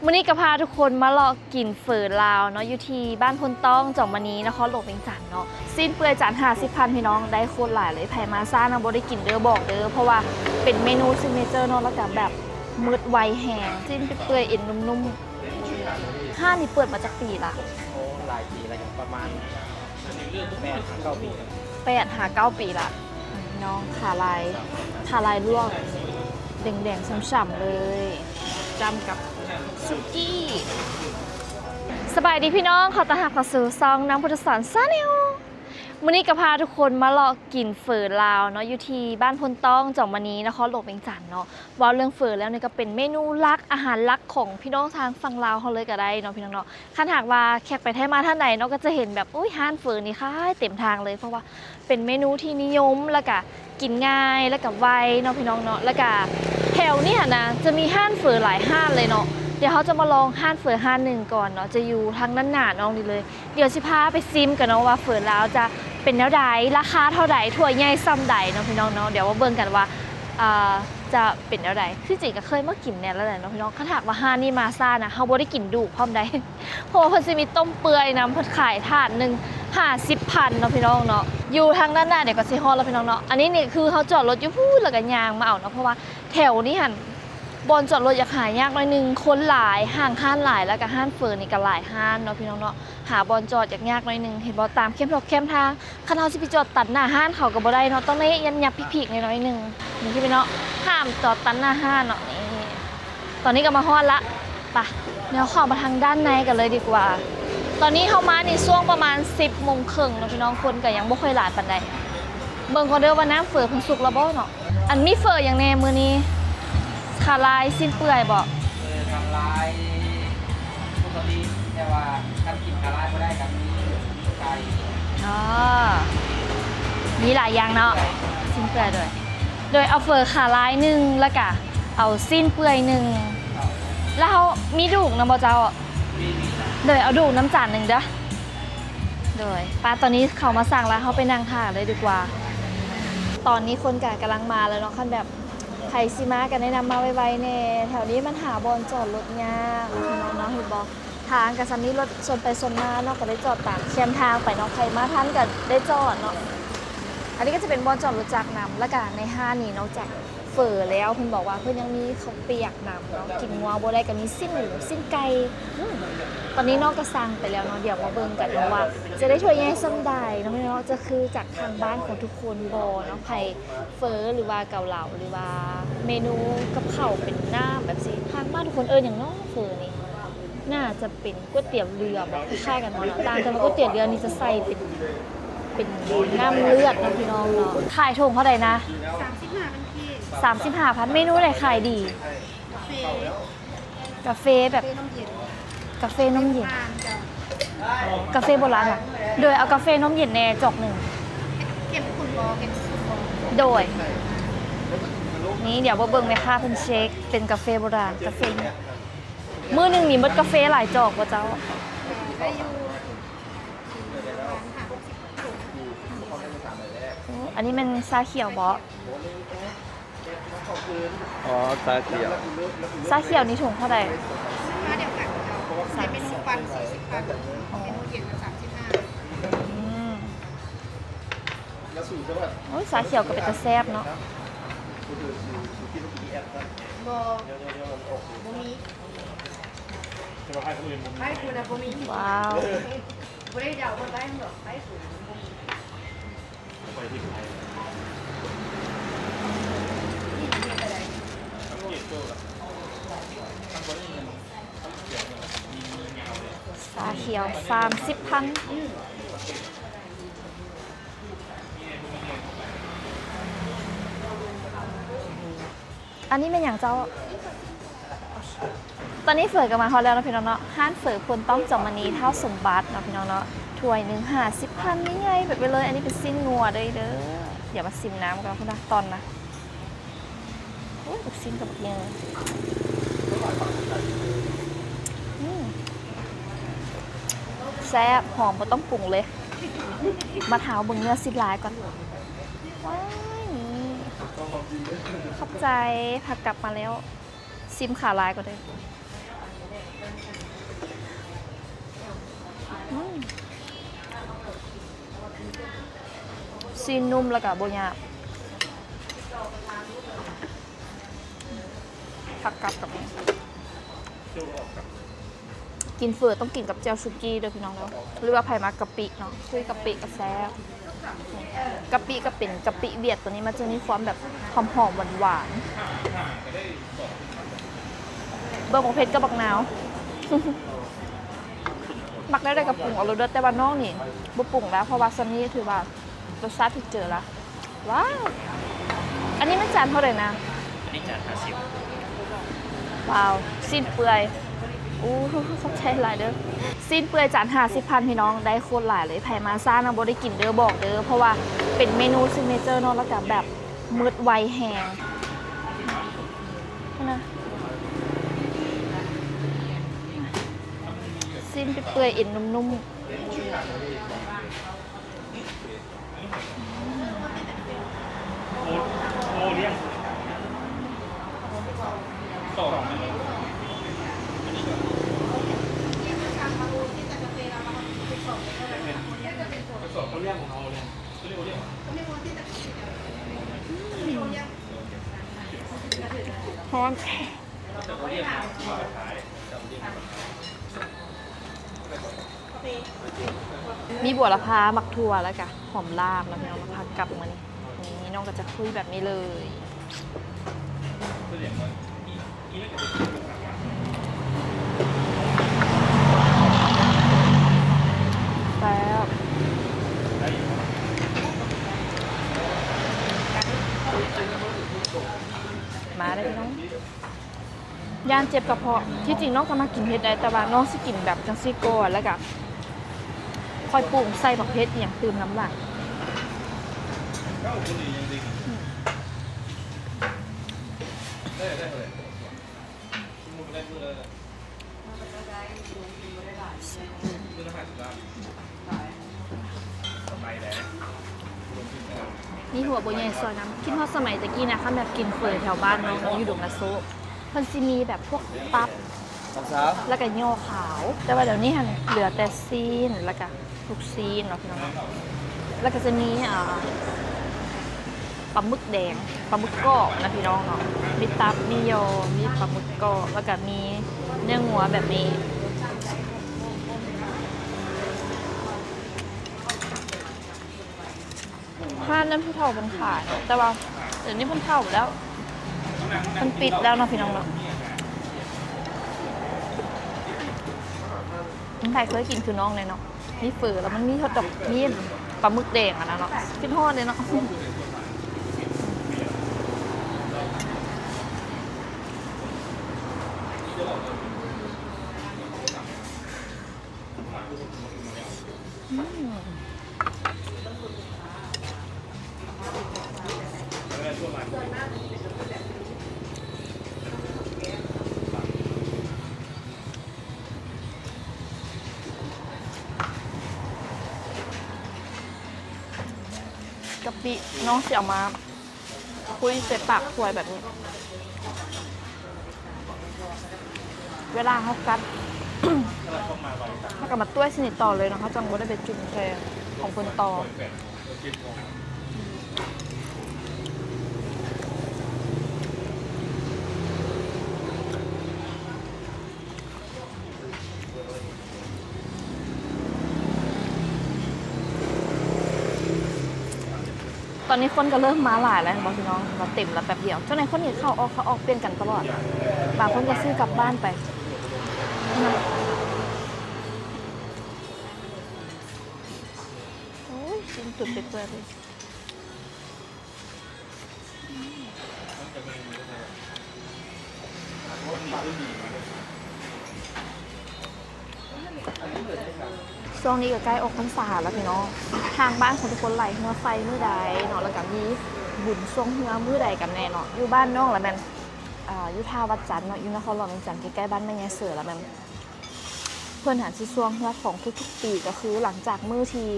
ມື້ນີ້ກໍພາທຸກຄົນມາເລາະກິນເຝີລາວເນາະ ຢູ່ທີ່ບ້ານໂພນຕ້ອງ ຈອມມະນີ ນະຄອນຫຼວງວຽງຈັນເນາະ. ຊີ້ນເປື່ອຍຈານຫ້າສິບພັນ ພີ່ນ້ອງ ໄດ້ໂຄດຫຼາຍເລີຍ. ໃຜມາຊ້ານະບໍ່ໄດ້ກິນເດີ້ ບອກເດີ້ ເພາະວ່າເປັນເມນູຊິກເນເຈີເນາະ ແລ້ວກໍແບບໝົດໄວແຮງ. ຊີ້ນເປື່ອຍເອັນນຸ້ມໆ. ຮ້ານນີ້ເປີດມາຈັກປີລະ? ໂອ້ ຫຼາຍປີແລ້ວ ປະມານແປດຫາເກົ້າປີ ແປດຫາເກົ້າປີລະ. ພີ່ນ້ອງ ຂາລາຍ ຂາລາຍລວກ ແດງໆ ຊ່ຳໆ ເລີຍ ຈ້ຳກັບສຸກີ້. ສະບາຍດີພີ່ນ້ອງ ຂໍຕ້ອນຮັບເຂົ້າສູ່ຊ່ອງນ້ຳພຸດທະສອນ Channel. ມື້ນີ້ກໍພາທຸກຄົນມາເລາະກິນເຝີລາວເນາະ ຢູ່ທີ່ບ້ານໂພນຕ້ອງ ຈອມມະນີ ນະຄອນຫຼວງວຽງຈັນເນາະ. ເວົ້າເລື່ອງເຝີແລ້ວນີ້ກໍເປັນເມນູຫຼັກ ອາຫານຫຼັກຂອງພີ່ນ້ອງທາງຝັ່ງລາວເຮົາເລີຍກໍໄດ້ເນາະ ພີ່ນ້ອງເນາະ. ຄັນຫາກວ່າແຂກໄປໄທມາທ່ານໃດເນາະ ກໍຈະເຫັນແບບ ອຸ້ຍ ຮ້ານເຝີນີ້ຂາຍເຕັມທາງເລີຍ ເພາະວ່າເປັນເມນູທີ່ນິຍົມ ແລ້ວກະກິນງ່າຍ ແລ້ວກະໄວເນາະ ພີ່ນ້ອງເນາະ. ແລ້ວກະແຖວນີ້ຫັ້ນນະ ຈະມີຮ້ານເຝີຫຼາຍຮ້ານເລີຍເນາະ. ດຽວເຮົາຈະມາລອງຮ້ານເຝີຮ້ານໜຶ່ງກ່ອນເນາະ ຈະຢູ່ທາງດ້ານໜ້ານ້ອງນີ້ເລີຍ. ດຽວຊິພາໄປຊີມກັນເນາະວ່າເຝີລາວຈະເປັນແນວໃດ ລາຄາເທົ່າໃດ ຖ້ວຍໃຫຍ່ຊ່ຳໃດເນາະ ພີ່ນ້ອງເນາະ. ດຽວມາເບິ່ງກັນວ່າ ອ່າ ຈະເປັນແນວໃດ. ທີ່ຈິງກໍເຄີຍມາກິນແດ່ແລ້ວແຫຼະເນາະ ພີ່ນ້ອງ. ຄັນຫາກວ່າຮ້ານນີ້ມາຊ້ານະ ເຮົາບໍ່ໄດ້ກິນດູກພ້ອມໃດ ເພາະວ່າເພິ່ນຊິມີຕົ້ມເປື່ອຍນຳ ເພິ່ນຂາຍຖາດໜຶ່ງຫ້າສິບພັນເນາະ ພີ່ນ້ອງເນາະ. ຢູ່ທາງດ້ານໜ້າ ດຽວກໍຊິຮອດແລ້ວ ພີ່ນ້ອງເນາະ. ອັນນີ້ນີ້ຄືເຮົາຈອດລົດຢູ່ພຸ້ນ ແລ້ວກໍຍ່າງມາເອົາເນາະ ເພາະວ່າແຖວນີ້ຫັ້ນ ບ່ອນຈອດລົດຢາກຫາຍາກໜ້ອຍໜຶ່ງ ຄົນຫຼາຍ ຫ້າງຮ້ານຫຼາຍ ແລ້ວກໍຮ້ານເຝີນີ້ກໍຫຼາຍຮ້ານເນາະ ພີ່ນ້ອງເນາະ. ຫາບ່ອນຈອດຍາກໆ ໜ້ອຍໜຶ່ງ ເຫັນບໍ່ ຕາມແຄມທອກແຄມທາງ. ຄັນເຮົາຊິໄປຈອດຕັດໜ້າຮ້ານເຂົາກໍບໍ່ໄດ້ເນາະ ຕ້ອງໄດ້ຍັບໆ ພີກໆ ໜ້ອຍໜຶ່ງ ນີ້ ພີ່ນ້ອງເນາະ ຫ້າມຈອດຕັດໜ້າຮ້ານເນາະ. ນີ້ ຕອນນີ້ກໍມາຮອດລະ ໄປ ດຽວເຂົ້າມາທາງດ້ານໃນກັນເລີຍດີກວ່າ. ຕອນນີ້ເຮົາມານີ້ຊ່ວງປະມານສິບໂມງເຄິ່ງເນາະ ພີ່ນ້ອງ ຄົນກໍຍັງບໍ່ຄ່ອຍຫຼາຍປານໃດ. ເບິ່ງກ່ອນເດີ້ວ່ານ້ຳເຝີເພິ່ນສຸກແລ້ວບໍ່ເນາະ. ອັນມີເຝີຫຍັງແດ່ມື້ນີ້? ຂາລາຍ ຊີ້ນເປື່ອຍບໍ? ເຝີຂາລາຍປົກກະຕິ ແຕ່ວ່າຄັນກິນຂາລາຍບໍ່ໄດ້ກໍມີ ມີໄກ່. ອໍ ມີຫຼາຍຢ່າງເນາະ ຊີ້ນເປື່ອຍ. ໂດຍ ໂດຍເອົາເຝີຂາລາຍໜຶ່ງ ແລ້ວກະເອົາຊີ້ນເປື່ອຍໜຶ່ງ ແລ້ວເຮົາມີດູກນຳບໍ່ເຈົ້າ? ມີ ມີ. ໂດຍ ເອົາດູກນຳຈານໜຶ່ງເດີ້. ໂດຍ ໄປ ຕອນນີ້ເຂົາມາສັ່ງແລ້ວ ເຮົາໄປນັ່ງຖ້າເລີຍດີກວ່າ. ຕອນນີ້ຄົນກະກຳລັງມາແລ້ວເນາະ ຄັນແບບໃຜຊິມາກະແນະນຳມາໄວໆ ແດ່. ແຖວນີ້ມັນຫາບ່ອນຈອດລົດຍາກເນາະ ພີ່ນ້ອງເນາະ. ເຫັນບໍ່ ທາງກະສ່ຳນີ້ ລົດສວນໄປສວນມາເນາະ ກະໄດ້ຈອດຕາມແຄມທາງໄປເນາະ ໃຜມາທັນກະໄດ້ຈອດເນາະ. ອັນນີ້ກໍຈະເປັນບ່ອນຈອດລົດຈັກນຳ ແລ້ວກະໃນຮ້ານນີ້ ນອກຈາກເຝີແລ້ວ ເພິ່ນບອກວ່າເພິ່ນຍັງມີເຂົ້າປຽກນຳເນາະ ກິນງົວບໍ່ໄດ້ກໍມີຊີ້ນໝູ ຊີ້ນໄກ່. ອືມ ຕອນນີ້ນ້ອງກໍສັ່ງໄປແລ້ວເນາະ ດຽວມາເບິ່ງກັນເນາະວ່າຈະໄດ້ຖ້ວຍໃຫຍ່ສ່ຳໃດເນາະ ພີ່ນ້ອງເນາະ. ຈະຄືຈາກທາງບ້ານຂອງທຸກຄົນບໍ່ເນາະ ໃຜເຝີ ຫຼືວ່າເກົາເລົາ ຫຼືວ່າເມນູກັບເຂົ້າເປັນນ້ຳແບບຊີ້ ທາງບ້ານທຸກຄົນເອີ້ນຫຍັງເນາະ ເຝີນີ້? ໜ້າຈະເປັນ ກ໋ວຍຕຽວເຮືອບໍ ຄ້າຍໆ ກັນເນາະ ຕ່າງແຕ່ວ່າກ໋ວຍຕຽວເຮືອນີ້ຈະໃສ່ເປັນ ເປັນນ້ຳເລືອດເນາະ ພີ່ນ້ອງເນາະ. ຂາຍຖົງເທົ່າໃດນະ? ສາມສິບຫ້າພັນກີບ. ສາມສິບຫ້າພັນ. ເມນູໃດຂາຍດີ? ກາເຟ ກາເຟແບບ ກາເຟນົມເຢັນ ກາເຟນົມເຢັນ ໂບຣານເຈົ້າ ກາເຟໂບຣານຫວາ? ໂດຍ ເອົາກາເຟນົມເຢັນແດ່ຈອກໜຶ່ງ. ເຂັ້ມຂຸ້ນບໍ່? ເຂັ້ມຂຸ້ນບໍ່? ໂດຍ ນີ້ ດຽວມາເບິ່ງແມ່ຄ້າເພິ່ນເຊັກ ເປັນກາເຟໂບຣານ ກາເຟ ມື້ໜຶ່ງນີ້ໝົດກາເຟຫຼາຍຈອກບໍ່ເຈົ້າ? ໄດ້ຢູ່ ປະມານຫ້າຫົກສິບຖົງ. ໂອ້ ອັນນີ້ແມ່ນຊາຂຽວບໍ? ອໍ ຊາຂຽວ. ຊາຂຽວນີ້ຖົງເທົ່າໃດ? ລາຄາດຽວກັນເຈົ້າ. ສາມສິບ ເປັນເມນູປັ່ນສີ່ສິບພັນ ເປັນເມນູເຢັນກໍສາມສິບຫ້າ. ອືມ ໂອ້ຍ ຊາຂຽວກໍເປັນຕາແຊບເນາະ. ບໍ່ ບໍ່ມີ. ໄປພຸ້ນນະບໍ່ມີ. ວ້າວ ບໍ່ໄດ້ເດົາວ່າໄປດອກ ໄປພຸ້ນນະບໍ່ມີ. ຊາຂຽວສາມສິບພັນ. ອັນນີ້ແມ່ນຫຍັງເຈົ້າ? ຕອນນີ້ເຝີກໍມາຮອດແລ້ວເນາະ ພີ່ນ້ອງເນາະ. ຮ້ານເຝີໂພນຕ້ອງ ຈອມມະນີ ທ້າວສົມບັດເນາະ ພີ່ນ້ອງເນາະ. ຖ້ວຍໜຶ່ງຫ້າສິບພັນ ໃຫຍ່ໆ ແບບນີ້ເລີຍ. ອັນນີ້ເປັນຊີ້ນງົວເດີ ເດີ. ດຽວມາຊີມນ້ຳກ່ອນ ພຸ້ນນະ ຕອນນະ. ໂອ້ຍ ລູກຊີ້ນກໍບັກໃຫຍ່. ອືມ ແຊບ ຫອມ ບໍ່ຕ້ອງປຸງເລີຍ. ມາທ້າວເບິ່ງເນື້ອຊີ້ນລາຍກ່ອນ. ວ້າຍ ນີ້ ຂອບໃຈ. ພາກັບມາແລ້ວ ຊີມຂາລາຍກ່ອນເດີ. ຊີ້ນນຸ້ມ ແລ້ວກະບໍ່ຫຍາບ. ຜັກກັບກັບ ກິນເຝີຕ້ອງກິນກັບແຈ່ວສຸກີ້ເດີພີ່ນ້ອງເດີ ຫຼືວ່າໃຜມັກກະປິເນາະ ຄຸຍກະປິກະແຊບ. ກະປິກະເປັນກະປິຫວຽດ ໂຕນີ້ມັນຈະມີຄວາມແບບຫອມໆ ຫວານໆ. ເບິ່ງບັກເຜັດກັບບັກນາວ ມັກແນວໃດກະປຸງເອົາໂລດເດີ ແຕ່ວ່ານ້ອງນີ້ບໍ່ປຸງແລ້ວ ເພາະວ່າສ່ຳນີ້ຖືວ່າ ລົດຊາດຖືກເຈີລະ. ວ້າວ ອັນນີ້ມັນຈານເທົ່າໃດນະ? ອັນນີ້ຈານຫ້າສິບ. ວ້າວ ຊີ້ນເປື່ອຍ ໂອ້ ຂອບໃຈຫຼາຍເດີ. ຊີ້ນເປື່ອຍຈານຫ້າສິບພັນ ພີ່ນ້ອງ ໄດ້ໂຄດຫຼາຍເລີຍ. ໃຜມາຊ້ານະບໍ່ໄດ້ກິນເດີ ບອກເດີ ເພາະວ່າເປັນເມນູຊິກເນເຈີເນາະ ແລ້ວກະແບບໝົດໄວແຮງ. ພຸ້ນນະ ຊີ້ນເປື່ອຍ ເອັນນຸ້ມໆ. ຮ້ອນ. ມີບົວລະພາ ໝາກຖົ່ວ ແລ້ວກະຫອມລາບເນາະພີ່ນ້ອງ ມາຜັກກັບມື້ນີ້. ນີ້ນ້ອງກະຈະຄຸຍແບບນີ້ເລີຍ. ແຊບ. ມາເດີພີ່ນ້ອງ. ຢ້ານເຈັບກະເພາະ. ທີ່ຈິງນ້ອງກະມັກກິນເຜັດໄດ໋ ແຕ່ວ່ານ້ອງຊິກິນແບບຈັ່ງຊີ້ກ່ອນ ແລ້ວກະຄ່ອຍປຸງໃສ່ບັກເຜັດອີ່ຫຍັງຕື່ມນຳຫຼັງ. ມີຫົວບົວໃຫຍ່ຊອຍນຳ. ຄິດຮອດສະໄໝແຕ່ກີ້ນະ ຄັນແບບກິນເຝີແຖວບ້ານນ້ອງ ນ້ອງຢູ່ດົງນາໂຊກ ເພິ່ນຊິມີແບບພວກຕັບ ແລ້ວກະຍໍ່ຂາວ. ແຕ່ວ່າດຽວນີ້ຫັ້ນເຫຼືອແຕ່ຊີ້ນ ແລ້ວກະລູກຊີ້ນເນາະພີ່ນ້ອງເນາະ. ແລ້ວກະຈະມີ ອ່າ ປາໝຶກແດງ ປາໝຶກກອບນະພີ່ນ້ອງເນາະ. ມີຕັບ ມີຍໍ່ ມີປາໝຶກກອບ ແລ້ວກະມີເນື້ອງົວແບບນີ້. ຮ້ານນັ້ນຜູ້ເຖົ້າເພິ່ນຂາຍເນາະ ແຕ່ວ່າດຽວນີ້ເພິ່ນເຖົ້າແລ້ວ ເພິ່ນປິດແລ້ວເນາະພີ່ນ້ອງເນາະ. ໃຜເຄີຍກິນຄືນ້ອງແດ່ເນາະ. ມີເຝີແລ້ວມັນມີຮອດດອກ ມີປາໝຶກແດງອັນນັ້ນເນາະ. ຄິດຮອດເດ້ເນາະ. ອືມ. ກະປິນ້ອງຊິເອົາມາຄຸຍໃສ່ປາກຖ້ວຍແບບນີ້. ເວລາເຮົາກັດ ເຮົາກະມາຕ້ວຍຊະນິດຕໍ່ເລີຍເນາະ ເຮົາຈັ່ງບໍ່ໄດ້ໄປຈຸ່ມໃສ່ຂອງເພິ່ນຕໍ່. ຕອນນີ້ຄົນກະເລີ່ມມາຫຼາຍແລ້ວ ເຫັນບໍ່ພີ່ນ້ອງ ວ່າເຕັມລະແປັບດຽວ. ເຈົ້ານາຍຄົນນີ້ເຂົ້າອອກ ເຂົ້າອອກ ປ່ຽນກັນຕະຫຼອດ. ບາງຄົນກະຊື້ກັບບ້ານໄປ. ໂອ້ຍ ຊີ້ນຕຸດເປື່ອຍໆເລີຍ. ຊ່ວງນີ້ກະໃກ້ອອກພັນສາແລ້ວພີ່ນ້ອງ. ທາງບ້ານຂອງທຸກຄົນໄຫຼເຮືອໄຟມື້ໃດເນາະ ແລ້ວກະມີບຸນຊ່ວງເຮືອມື້ໃດກັນແນ່ເນາະ. ຢູ່ບ້ານນ້ອງລະແມ່ນ ອ່າ ຢູ່ທ່າວັດຈັນເນາະ ຢູ່ນະຄອນຫຼວງວຽງຈັນ ໃກ້ໆ ບ້ານແມ່ໃຫຍ່ເສີລະແມ່ນ ເພິ່ນຫັ້ນຊິຊ່ວງເຮືອຂອງທຸກໆປີ ກະຄືຫຼັງຈາກມື້ທີ່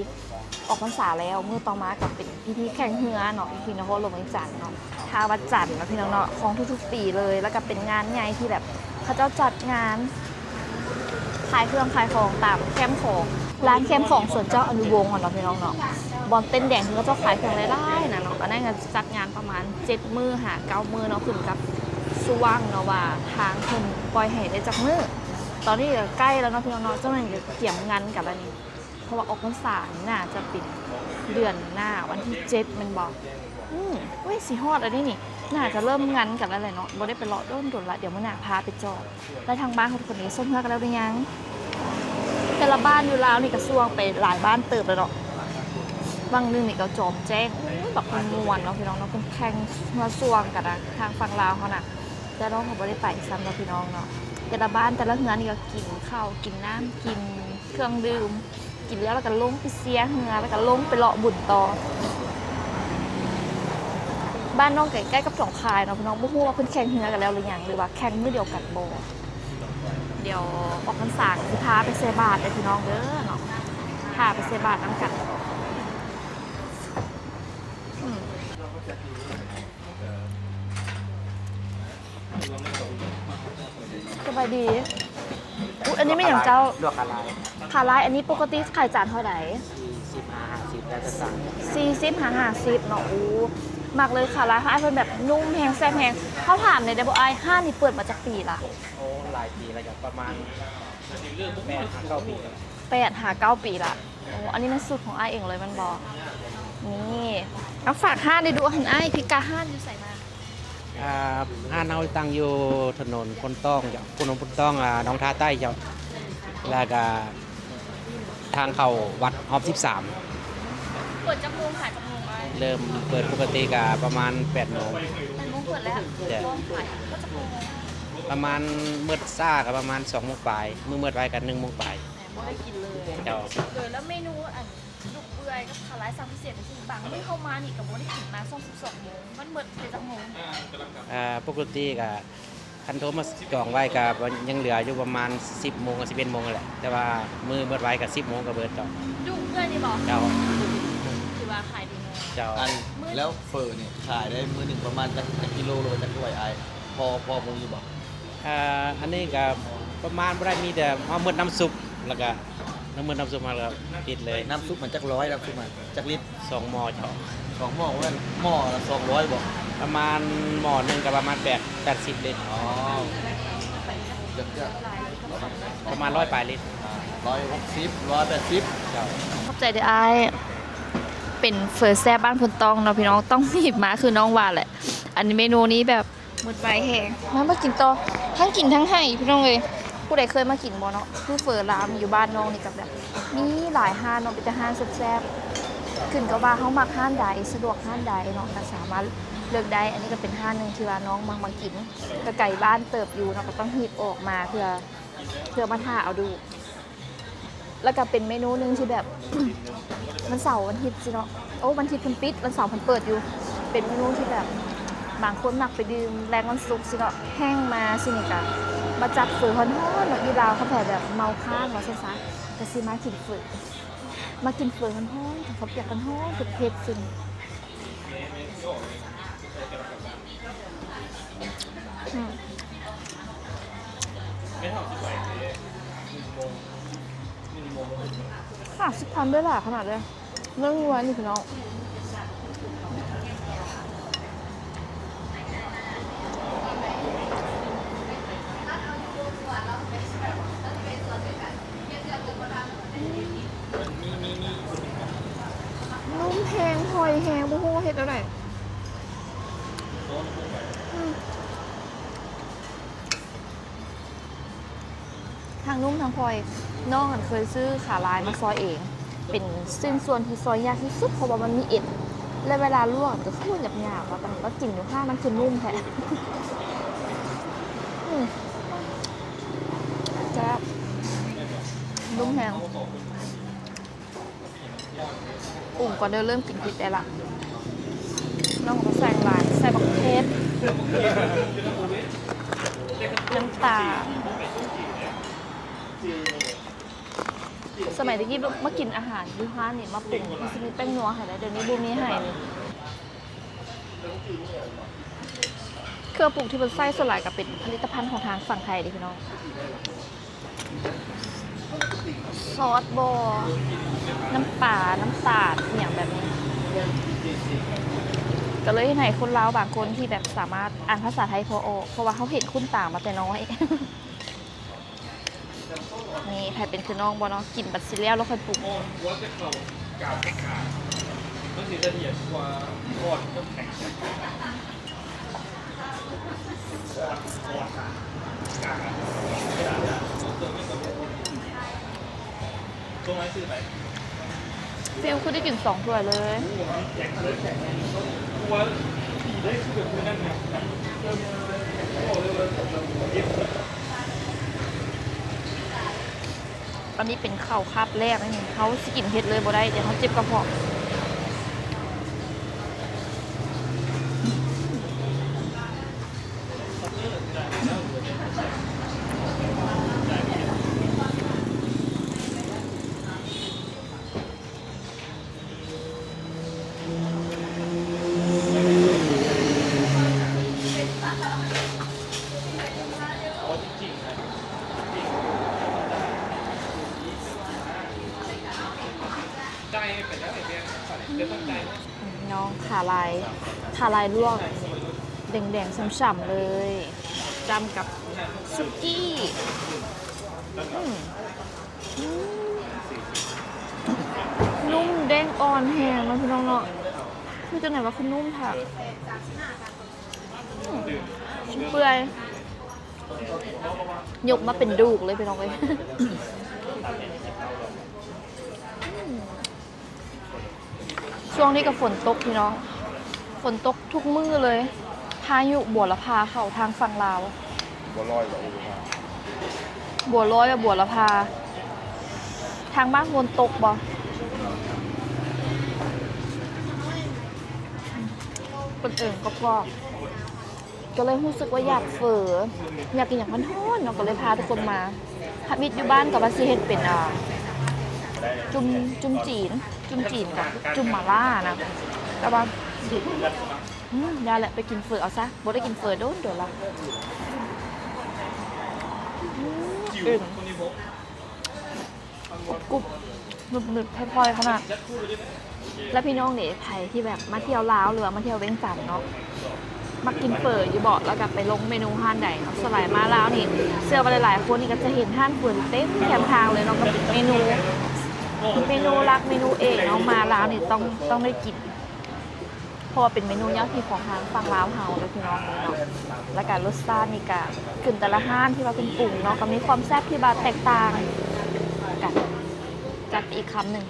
ອອກພັນສາແລ້ວ ມື້ຕໍ່ມາກະເປັນພິທີແຂ່ງເຮືອເນາະ ຢູ່ທີ່ນະຄອນຫຼວງວຽງຈັນເນາະ ທ່າວັດຈັນເນາະ ພີ່ນ້ອງເນາະ ຂອງທຸກໆປີເລີຍ. ແລ້ວກະເປັນງານໃຫຍ່ທີ່ແບບເຂົາເຈົ້າຈັດງານຂາຍເຄື່ອງຂາຍຂອງຕາມແຄມຂອງ ຮ້ານແຄມຂອງສວນເຈົ້າອະນຸວົງຫັ້ນເນາະ ພີ່ນ້ອງເນາະ ບ່ອນເຕັນແດງທີ່ເຂົາເຈົ້າຂາຍເຄື່ອງຫຼາຍໆນະເນາະ. ອັນນັ້ນກໍຈັດງານປະມານເຈັດມື້ຫາເກົ້າມື້ເນາະ ຂຶ້ນກັບຊ່ວງເນາະວ່າທາງເພິ່ນປ່ອຍໃຫ້ໄດ້ຈັກມື້. ຕອນນີ້ກໍໃກ້ແລ້ວເນາະ ພີ່ນ້ອງເນາະ ເຈົ້າແມ່ນກໍກຽມງັນກັນແລ້ວນີ້ ເພາະວ່າອອກພັນສານີ້ໜ້າຈະເປັນເດືອນໜ້າ ວັນທີເຈັດແມ່ນບໍ່? ອືມ ເວີ້ຍ ຊິຮອດແລ້ວເດ້ນີ້ ໜ້າຈະເລີ່ມງັນກັນແລ້ວແຫຼະເນາະ ບໍ່ໄດ້ໄປເລາະດົນໆລະ. ດຽວມື້ໜ້າພາໄປຈອດ ແລ້ວທາງບ້ານເຂົາທຸກຄົນນີ້ຊົມເຮືອກັນແລ້ວຫຼືຍັງ? ແຕ່ລະບ້ານຢູ່ລາວນີ້ກໍຊ່ວງໄປຫຼາຍບ້ານເຕີບແລ້ວເນາະ ຫວ່າງໜຶ່ງນີ້ກໍຈອມແຈ້ງ ໂອ້ຍ ບັກມ່ວນໆເນາະ ພີ່ນ້ອງເນາະ ເພິ່ນແຂ່ງເຮືອຊ່ວງກັນນະ ທາງຝັ່ງລາວເຮົານະ. ແຕ່ນ້ອງເຂົາບໍ່ໄດ້ໄປຊ້ຳເນາະ ພີ່ນ້ອງເນາະ ແຕ່ລະບ້ານແຕ່ລະເຮືອນນີ້ກໍກິນເຂົ້າກິນນ້ຳ ກິນເຄື່ອງດື່ມ ກິນແລ້ວ ແລ້ວກໍລົງໄປເຊຍເຮືອ ແລ້ວກໍລົງໄປເລາະບຸນຕໍ່. ບ້ານນ້ອງໃກ້ໆກັບໜອງຄາຍເນາະ ພີ່ນ້ອງ ບໍ່ຮູ້ວ່າເພິ່ນແຂ່ງເຮືອກັນແລ້ວຫຼືຍັງ ຫຼືວ່າແຂ່ງມື້ດຽວກັນບໍ່. ດຽວອອກພັນສາກໍຊິພາໄປໃສ່ບາດເດີ ພີ່ນ້ອງເດີເນາະ ພາໄປໃສ່ບາດນຳກັນ. ອືມ ສະບາຍດີ. ອຸຍ ອັນນີ້ແມ່ນຫຍັງເຈົ້າ? ລວກຂາລາຍ. ຂາລາຍ ອັນນີ້ປົກກະຕິຂາຍຈານເທົ່າໃດ? ສີ່ສິບຫາຫ້າສິບ ແລ້ວແຕ່ສັ່ງ. ສີ່ສິບຫາຫ້າສິບເນາະ. ໂອ້ ມັກເລີຍຂາລາຍ ຂາລາຍເພິ່ນແບບນຸ້ມແຮງ ແຊບແຮງ. ເຮົາຖາມແດ່ໄດ້ບໍ່ອ້າຍ ຮ້ານນີ້ເປີດມາຈັກປີລະ? ໂອ້ ຫຼາຍປີແລ້ວ ກໍປະມານແປດຫາເກົ້າປີແລ້ວ. ແປດຫາເກົ້າປີລະ. ໂອ້ ອັນນີ້ແມ່ນສູດຂອງອ້າຍເອງເລີຍແມ່ນບໍ່? ນີ້ ເອົາ ຝາກຮ້ານໄດ້ດູ ຫັ້ນອ້າຍ ພິກັດຮ້ານຢູ່ໃສນະ? ອ່າ ຮ້ານເຮົາຕັ້ງຢູ່ຖະໜົນໂພນຕ້ອງເຈົ້າ ຖະໜົນໂພນຕ້ອງ ອ່າ ໜອງທາໃຕ້ເຈົ້າ ແລ້ວກະທາງເຂົ້າວັດຮອບສິບສາມ. ເປີດຈັກໂມງ ຂາຍຈັກໂມງອ້າຍ? ເລີ່ມເປີດປົກກະຕິກະປະມານແປດໂມງ. ແປດໂມງເປີດແລ້ວ? ເຈົ້າ. ຮອດຂາຍກໍຈັກໂມງ? ປະມານ ມືດຊ້າກໍປະມານສອງໂມງປາຍ ມື້ມືດໄວກໍໜຶ່ງໂມງປາຍ. ບໍ່ໄດ້ກິນເລີຍ. ເຈົ້າ. ໂດຍ ແລ້ວເມນູອັນ ດຸກເປື່ອຍກັບຂາລາຍສັ່ງພິເສດນີ້ ບາງມື້ເຮົາມານີ້ກໍບໍ່ໄດ້ກິນ ມາຊ່ວງສິບສອງໂມງ ມັນໝົດແຕ່ຈັກໂມງ? ອ່າ ປົກກະຕິກະຄັນໂທມາຈອງໄວ້ກະຍັງເຫຼືອຢູ່ປະມານສິບໂມງກັບສິບເອັດໂມງຫັ້ນແຫຼະ ແຕ່ວ່າມື້ໝົດໄວກະສິບໂມງກະເບິດເຈົ້າ. ດຸກເປື່ອຍນີ້ບໍ່? ເຈົ້າ. ຖືວ່າຂາຍດີເນາະ. ເຈົ້າ. ອັນ ແລ້ວເຝີນີ້ຂາຍໄດ້ມື້ໜຶ່ງປະມານຈັກ ຈັກກິໂລ ຫຼືວ່າຈັກຖ້ວຍອ້າຍ ພໍ ພໍຮູ້ຢູ່ບໍ່? ອ່າ ອັນນີ້ກະປະມານບໍ່ໄດ້ ມີແຕ່ເຮົາໝົດນ້ຳຊຸບ ແລ້ວກະນ້ຳເໝືອນນ້ຳຊຸບເຮົາກະປິດເລີຍ. ນ້ຳຊຸບມັນຈັກຮ້ອຍ ນ້ຳຊຸບມັນຈັກລິດ? ສອງໝໍ້ເຈົ້າ. ສອງໝໍ້ ແມ່ນໝໍ້ລະສອງຮ້ອຍບໍ່? ປະມານໝໍ້ໜຶ່ງກະປະມານແປດ ແປດສິບລິດ. ອໍ ເກືອບ ເກືອບ ປະມານຮ້ອຍປາຍລິດ. ອ່າ ຮ້ອຍຫົກສິບ ຮ້ອຍແປດສິບ. ເຈົ້າ. ຂອບໃຈເດີອ້າຍ. ເປັນເຝີແຊບບ້ານໂພນຕ້ອງເນາະພີ່ນ້ອງ ຕ້ອງຮີບມາ ຄືນ້ອງວ່າແຫຼະ ອັນເມນູນີ້ແບບ ໝົດໄວແຮງ. ມາ ມາກິນຕໍ່ ທັງກິນທັງໄຫ້ພີ່ນ້ອງເອີຍ. ຜູ້ໃດເຄີຍມາກິນບໍ່ເນາະ ຄືເຝີລາວນີ້ ຢູ່ບ້ານນ້ອງນີ້ກໍແບບມີຫຼາຍຮ້ານເນາະ ເປັນແຕ່ຮ້ານແຊບໆ ຂຶ້ນກັບວ່າເຮົາມັກຮ້ານໃດ ສະດວກຮ້ານໃດເນາະ ກໍສາມາດເລືອກໄດ້. ອັນນີ້ກໍເປັນຮ້ານໜຶ່ງທີ່ວ່ານ້ອງມັກມາກິນ ກໍໄກບ້ານເຕີບຢູ່ເນາະ ກໍຕ້ອງຮີບອອກມາເພື່ອ ເພື່ອມາຖ້າເອົາດູ. ແລ້ວກະເປັນເມນູໜຶ່ງທີ່ແບບ ວັນເສົາວັນທິດຊີ້ເນາະ ໂອ້ ວັນທິດເພິ່ນປິດ ວັນເສົາເພິ່ນເປີດຢູ່. ເປັນເມນູທີ່ແບບ ບາງຄົນມັກໄປດື່ມແລງວັນສຸກຊີ້ເນາະ ແຮ່ງມາຊີ້ນີ້ກະມາຈັດເຝີຮ້ອນໆເນາະ. ຢູ່ລາວຄັນໃຜແບບເມົາຄ້າງວ່າຊັ້ນຊະ ກະຊິມາກິນເຝີ ມາກິນເຝີຮ້ອນໆ ເຂົ້າປຽກຮ້ອນໆ ເຜັດໆ ຊີ້. ອືມ ຫ້າສິບພັນ ໄດ້ຫຼາຍຂະໜາດເລີຍ ເນື້ອງົວນີ້ພີ່ນ້ອງ. ນຸ້ມແຮງ ຫອຍແຮງ ບໍ່ຮູ້ວ່າເຮັດແນວໃດ. ອືມ ທັງນຸ້ມທັງຫອຍ. ນ້ອງຫັ້ນເຄີຍຊື້ຂາລາຍມາຊອຍເອງ ເປັນຊິ້ນສ່ວນທີ່ຊອຍຍາກທີ່ສຸດ ເພາະວ່າມັນມີເອັນ ແລະ ເວລາລວກມັນກໍຄືຫຍາບໆ ວ່າ ແຕ່ວ່າກິນຢູ່ຮ້ານມັນຄືນຸ້ມແທ້. ອືມ ແຊບ ນຸ້ມແຮງ. ປຸງກ່ອນເດີ ເລີ່ມກິນເຜັດໄດ້ລະ. ນ້ອງກໍໃສ່ຫຼາຍ ໃສ່ບັກເຜັດ ນ້ຳຕານ. ສະໄໝແຕ່ກີ້ມາກິນອາຫານຢູ່ຮ້ານນີ້ ມາປຸງ ມັນຊິມີແປ້ງນົວໃຫ້ໄດ໋ ດຽວນີ້ບໍ່ມີໃຫ້ເລີຍ. ເຄື່ອງປຸງທີ່ເພິ່ນໃຊ້ສ່ວນຫຼາຍກໍເປັນຜະລິດຕະພັນຂອງທາງຝັ່ງໄທເດ້ພີ່ນ້ອງ. ຊອດບໍ່ ນ້ຳປາ ນ້ຳຕານ ອີ່ຫຍັງແບບນີ້ ກໍເລີຍເຮັດໃຫ້ຄົນລາວບາງຄົນທີ່ແບບສາມາດອ່ານພາສາໄທພໍອອກ ເພາະວ່າເຮົາເຫັນຄຸ້ນຕາມາແຕ່ນ້ອຍ. ນີ້ ໃຜເປັນຄືນ້ອງບໍ່ເນາະ? ກິນບັດຊິແລ້ວ ແລ້ວຄ່ອຍປຸງ. ຟິວຄືໄດ້ກິນສອງຖ້ວຍເລີຍ. ອັນນີ້ເປັນເຂົ້າຄາບແລກນະນີ້ ເຮົາຊິກິນເຜັດເລີຍບໍ່ໄດ້ ດຽວເຮົາເຈັບກະເພາະ. ນ້ອງຂາລາຍ ຂາລາຍລວກ ແດງໆ ຊ່ຳໆ ເລີຍ ຈ້ຳກັບສຸກີ້. ອືມ ອືມ ນຸ້ມເດ້ງອ່ອນແຮງເນາະ ພີ່ນ້ອງເນາະ. ຄືຈັ່ງໃດວະ ຄືນຸ້ມແທ້. ອືມ ຊິເປື່ອຍ ຍົກມາເປັນດູກເລີຍ ພີ່ນ້ອງເອີຍ. ອືມ ຊ່ວງນີ້ກໍຝົນຕົກ ພີ່ນ້ອງ ຝົນຕົກທຸກມື້ເລີຍ. ພາຍຸບົວລະພາເຂົ້າທາງຝັ່ງລາວ. ບົວລອຍບໍ? ບົວລອຍ ບົວລະພາ. ທາງບ້ານຄົນຕົກບໍ? ເພິ່ນເອີ້ນກອບໆ. ກໍເລີຍຮູ້ສຶກວ່າຢາກເຝີ ຢາກກິນຫຍັງຮ້ອນໆ ເນາະ ກໍເລີຍພາທຸກຄົນມາ. ທຳອິດຢູ່ບ້ານກໍວ່າຊິເຮັດເປັນ ອ່າ ຈຸ່ມ ຈຸ່ມຈີນ ຈຸ່ມຈີນກັບຈຸ່ມໝາລ່ານະ ແຕ່ວ່າ ອືມ ຢ່າແຫຼະ ໄປກິນເຝີເອົາຊະ ບໍ່ໄດ້ກິນເຝີໂດນໆ ລະ. ອືມ ອຶ້ມ ກຸບໜຶບໆ ພອຍໆ ຂະໜາດ. ແລ້ວພີ່ນ້ອງເດ ໃຜທີ່ແບບມາທ່ຽວລາວ ຫຼືວ່າມາທ່ຽວວຽງຈັນເນາະ ມັກກິນເຝີຢູ່ບໍ? ແລ້ວກໍໄປລົງເມນູຮ້ານໃດເນາະ? ສ່ວນຫຼາຍມາລາວນີ້ ເຊື່ອວ່າຫຼາຍໆ ຄົນນີ້ກໍຈະເຫັນຮ້ານເຝີເຕັມແຄມທາງເລີຍເນາະ ກໍເປັນເມນູ ເມນູຫຼັກ ເມນູເອກເນາະ. ມາລາວນີ້ຕ້ອງ ຕ້ອງໄດ້ກິນ ເພາະວ່າເປັນເມນູຍອດຮິດຂອງທາງຝັ່ງລາວເຮົາເດີພີ່ນ້ອງເດີເນາະ. ແລ້ວກະລົດຊາດນີ້ກະຂຶ້ນແຕ່ລະຮ້ານທີ່ວ່າເພິ່ນປຸງເນາະ ກໍມີຄວາມແຊບທີ່ວ່າແຕກຕ່າງກັນ. ຈັດໄປອີກຄຳໜຶ່ງ.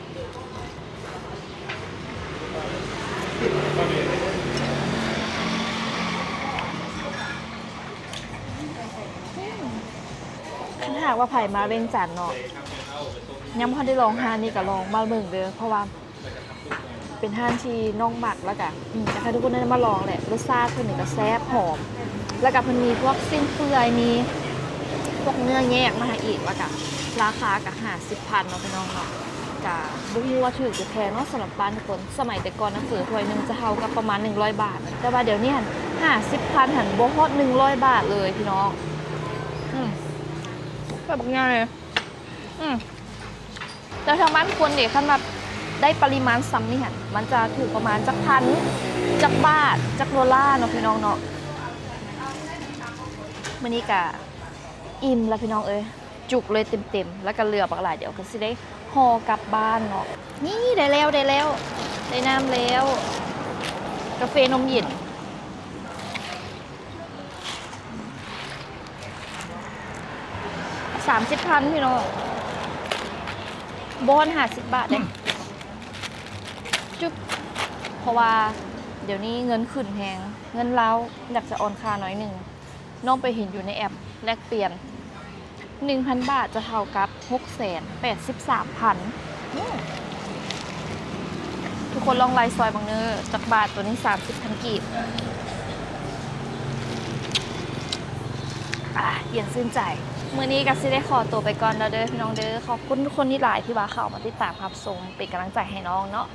ຄັນຫາກວ່າໃຜມາວຽງຈັນເນາະ ຍັງບໍ່ທັນໄດ້ລອງຮ້ານນີ້ ກໍລອງມາເບິ່ງເດີ ເພາະວ່າ ເປັນຮ້ານທີ່ນ້ອງມັກ ແລ້ວກະ ອືມ ຢາກໃຫ້ທຸກຄົນໄດ້ມາລອງແຫຼະ. ລົດຊາດເພິ່ນນີ້ກະແຊບ ຫອມ ແລ້ວກະເພິ່ນມີພວກຊີ້ນເປື່ອຍ ມີພວກເນື້ອແຍກມາໃຫ້ອີກ ແລ້ວກະລາຄາກະຫ້າສິບພັນເນາະ ພີ່ນ້ອງເນາະ. ກະບໍ່ຮູ້ວ່າຖືກຫຼືແພງເນາະ ສຳລັບບ້ານທຸກຄົນ. ສະໄໝແຕ່ກ່ອນນະ ເຝີຖ້ວຍໜຶ່ງຈະເທົ່າກັບປະມານໜຶ່ງຮ້ອຍບາດ ແຕ່ວ່າດຽວນີ້ຫັ້ນ ຫ້າສິບພັນຫັ້ນ ບໍ່ຮອດໜຶ່ງຮ້ອຍບາດເລີຍ ພີ່ນ້ອງ. ອືມ ແບບບັກໃຫຍ່ ອືມ ແລ້ວທາງບ້ານຄົນເດ ຄັນວ່າໄດ້ປະລິມານສ່ຳນີ້ຫັ້ນ ມັນຈະຖືກປະມານຈັກພັນ ຈັກບາດ ຈັກໂດລາເນາະ ພີ່ນ້ອງເນາະ. ມື້ນີ້ກະອີ່ມລະ ພີ່ນ້ອງເອີຍ ຈຸກເລີຍເຕັມໆ ແລ້ວກະເຫຼືອບັກຫຼາຍ ດຽວກະຊິໄດ້ຫໍ່ກັບບ້ານເນາະ. ນີ້ ໄດ້ແລ້ວ ໄດ້ແລ້ວ ໄດ້ນ້ຳແລ້ວ ກາເຟນົມເຢັນ. ສາມສິບພັນ ພີ່ນ້ອງ ບໍ່ຮອດຫ້າສິບບາດເດ້ ຈຸບ. ເພາະວ່າດຽວນີ້ເງິນຂຶ້ນແຮງ ເງິນລາວຢາກຈະອ່ອນຄ່າໜ້ອຍໜຶ່ງ. ນ້ອງໄປເຫັນຢູ່ໃນແອັບແລກປ່ຽນ ໜຶ່ງພັນບາດຈະເທົ່າກັບຫົກແສນແປດສິບສາມພັນ. ອືມ ທຸກຄົນລອງໄລ່ຊອຍເບິ່ງເດີ ຈັກບາດ ໂຕນີ້ສາມສິບພັນກີບ. ອາ ເຢັນຊື່ນໃຈ. ມື້ນີ້ກໍຊິໄດ້ຂໍຕົວໄປກ່ອນແລ້ວເດີ ພີ່ນ້ອງເດີ. ຂອບຄຸນທຸກຄົນຫຼາຍໆ ທີ່ວ່າເຂົ້າມາຕິດຕາມຮັບຊົມ ເປັນກຳລັງໃຈໃຫ້ນ້ອງເນາະ.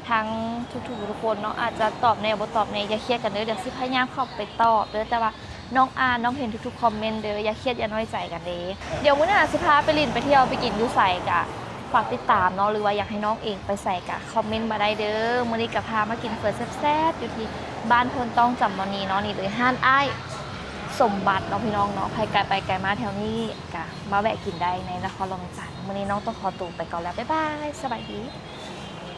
ທັງທຸກໆ ທຸກຄົນເນາະ ອາດຈະຕອບແດ່ ບໍ່ຕອບແດ່ ຢ່າຄຽດກັນເດີ. ດຽວຊິພະຍາຍາມເຂົ້າໄປຕອບເດີ ແຕ່ວ່າ ນ້ອງອ່ານ ນ້ອງເຫັນທຸກໆຄອມເມັນເດີ ຢ່າຄຽດຢ່ານ້ອຍໃຈກັນເດ້. ດຽວມື້ໜ້າຊິພາໄປຫຼິ້ນໄປທ່ຽວໄປກິນຢູ່ໃສກະຝາກຕິດຕາມເນາະ ຫຼືວ່າຢາກໃຫ້ນ້ອງເອງໄປໃສກະຄອມເມັນມາໄດ້ເດີ. ມື້ນີ້ກະພາມາກິນເຝີແຊບໆຢູ່ທີ່ບ້ານໂພນຕ້ອງ ຈຳມະນີເນາະ. ນີ້ເລີຍຮ້ານອ້າຍສົມບັດເນາະ ພີ່ນ້ອງເນາະ. ໃຜໄກໄປໄກມາແຖວນີ້ກະມາແວະກິນໄດ້ໃນນະຄອນຫຼວງວຽງຈັນ. ມື້ນີ້ນ້ອງຕ້ອງຂໍໂຕໄປກ່ອນແລ້ວ ບາຍບາຍ ສະບາຍດີ.